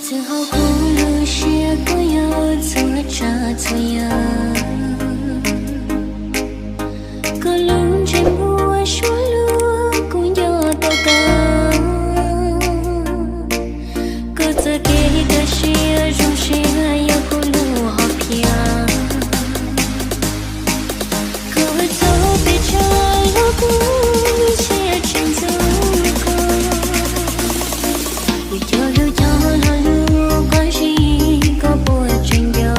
Txhua hauv kuv lub siab koj yog txhua tsav txhua yam. Koj lub ntsej muag suab luag kuv nco tau kawg. Koj txoj kev kaj siab zoo siab yog kuv lub hom phiaj. Koj txoj pes tsawg los kuv siab tsis ntxub koj. Kuv cog lub cog los lub koj zis koj puas tseem nco.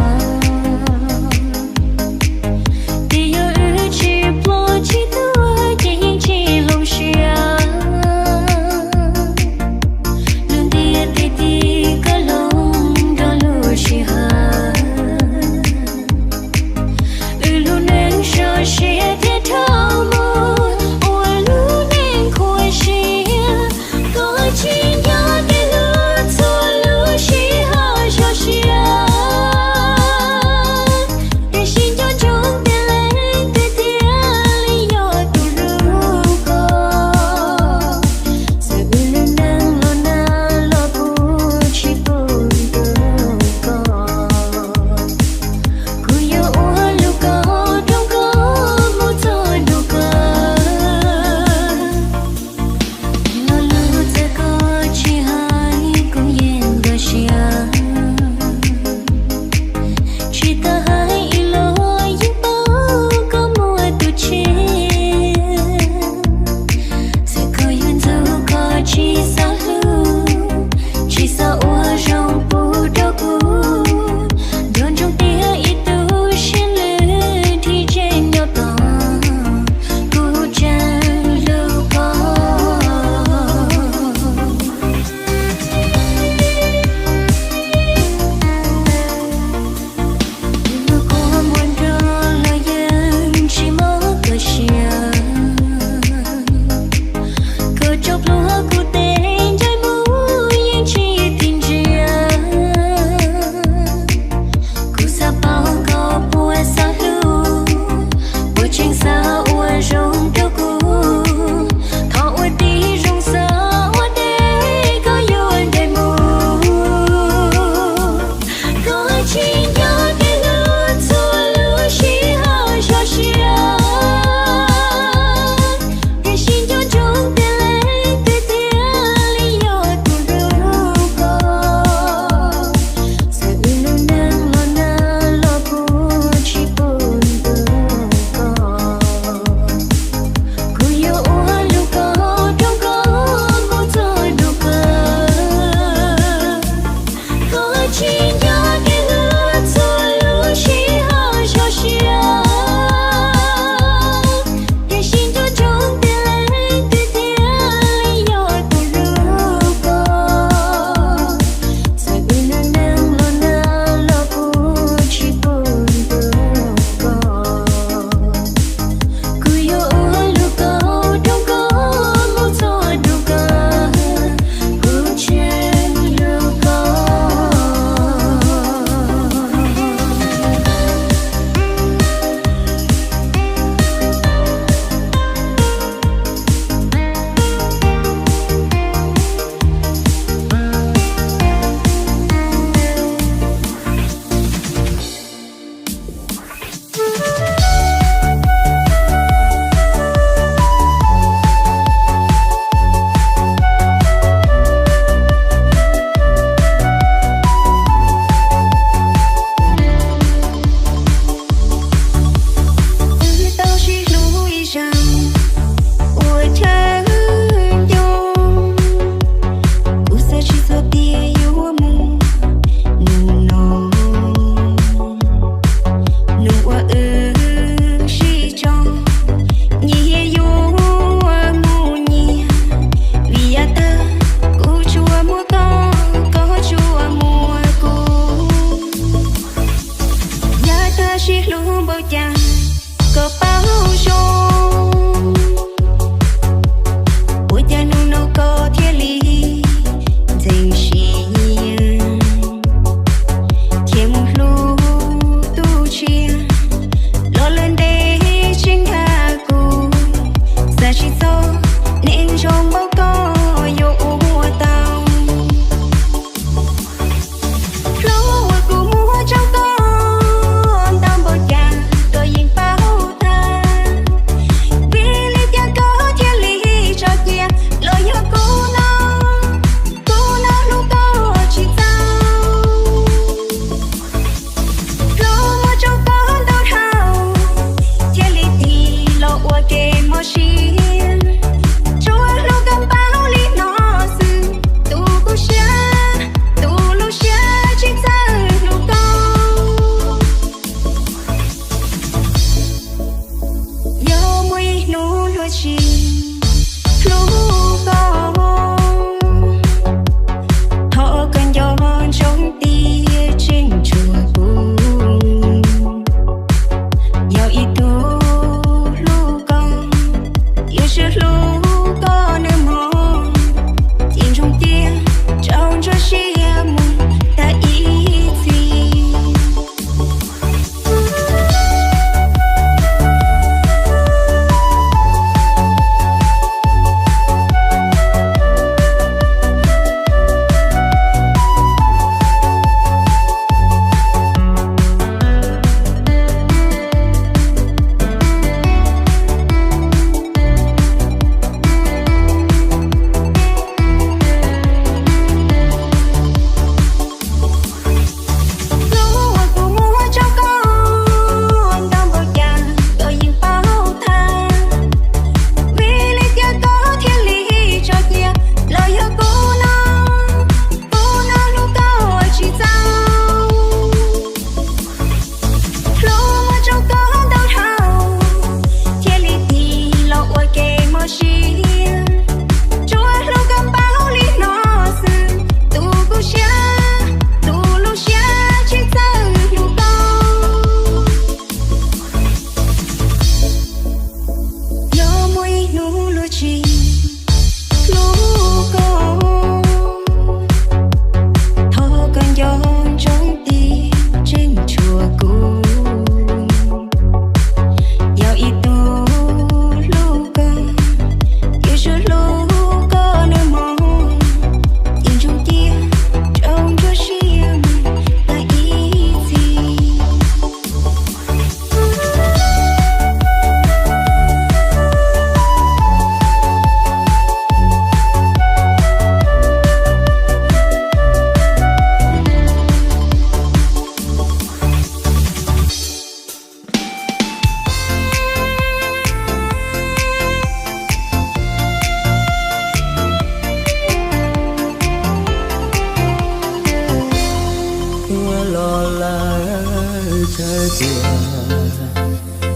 Kawg tias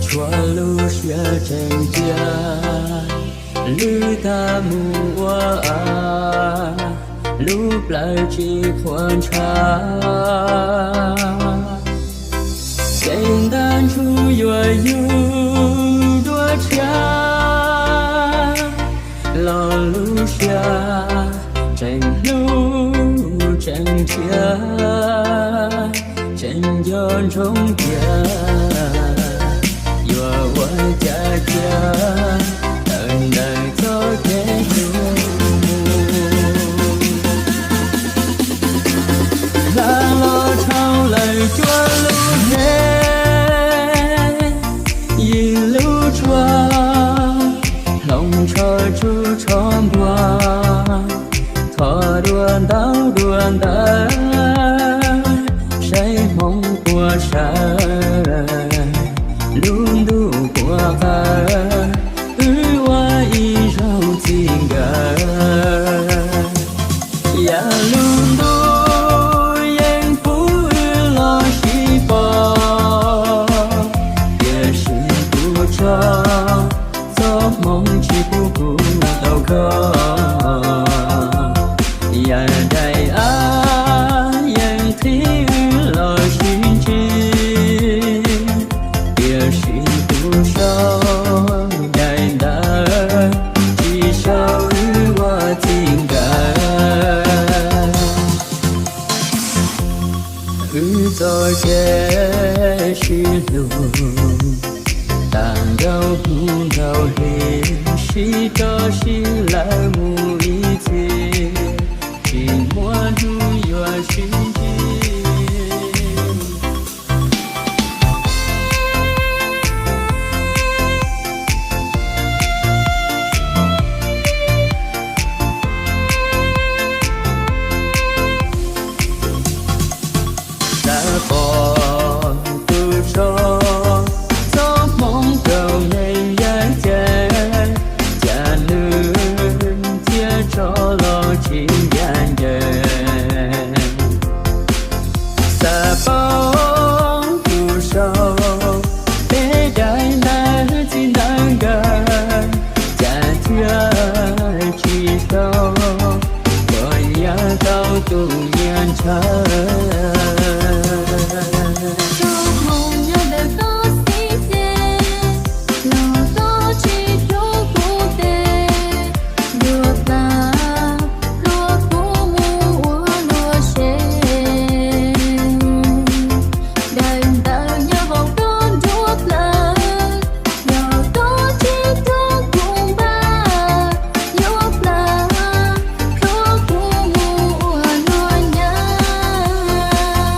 tshuav lub siab tseem cia, lwm tab mus ua av, lub plawv tsis qhuav ntshav. Ces ntag ntshua yuav yug dua tshiab, los lub siab tseem hlub tseem ntshiab, tseem nco ntsoov tias yuav ua cas cia tawm ntawm txoj kev hlub. Hla los dhau lawm cua lub zes, yim lub tsua hloov tsho tsuj tsho npua, thov dua ntaub dua ntawv, saib hmoov puas sawv, lub ntuj puas qawv, wb ua ib zaug txij nkawm. Yam lub ntuj yeej pub wb los sib pom, tiam sis kuv tso txoj hmoov tsis pub kuv tau kho. Yam daim av yeej qhib wb los sib ntsib, tiam sis kuv sau daim ntawv tsis sau wb ua txij nkawm. Wb txoj kev sib hlub tag nrho hnub nrho hli, sib rov sib lawm mus ib txhis, tsis muaj hnub yuav sib ntsib. Xav pom tus so txoj hmoov rau neeg yaj ceeb, cas nws thiaj tso los tsis ncaj ncees. Xav paub tus sau peb daim ntawv txij ntawv nkawm, cas thiaj tsis tau puas yog tau tus nyiam ntshaw. Txoj hmoov nyob ntawm toj xib tes, los toj tsis rau kuv tes, dua plag luag kuv mus ua luag se. Daim ntawv nyob hauv koj nruab plawv, yog koj tsis tuaj kuv npaj, yuav plag luag kuv mus ua luag nyab.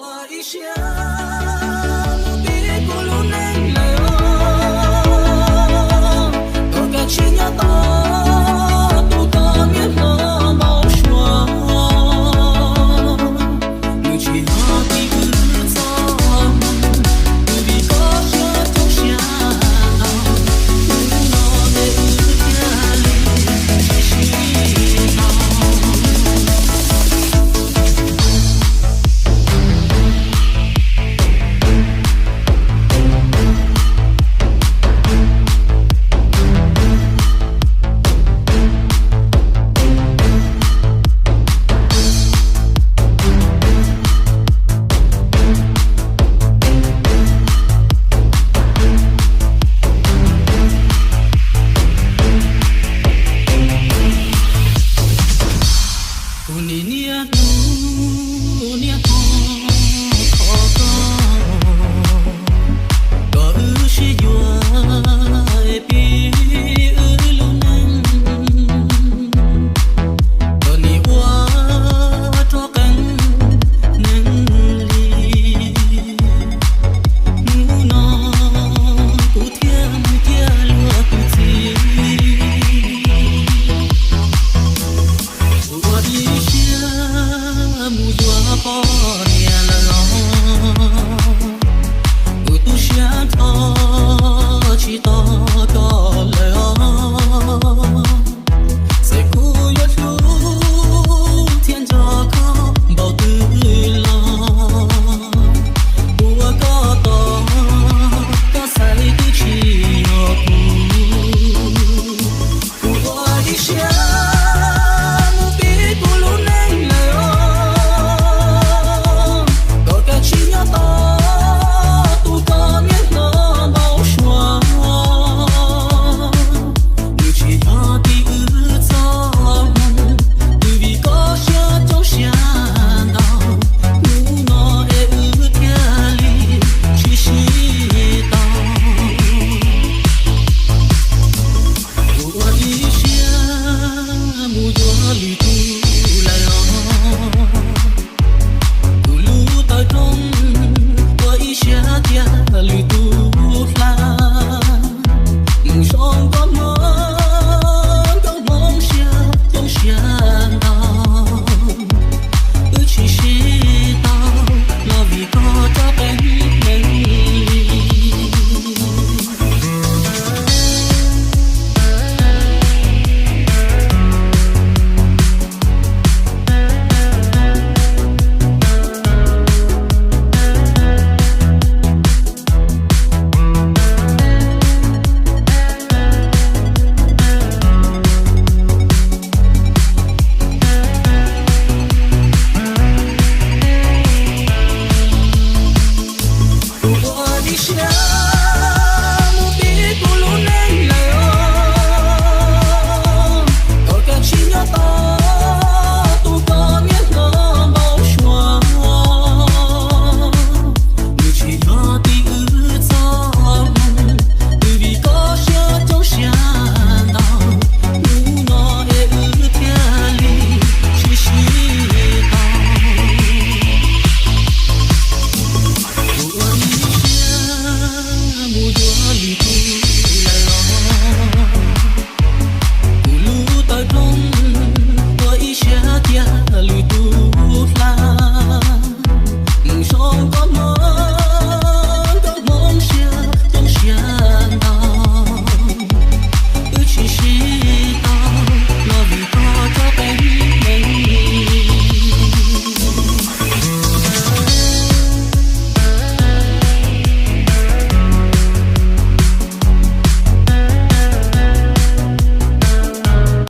ib siab.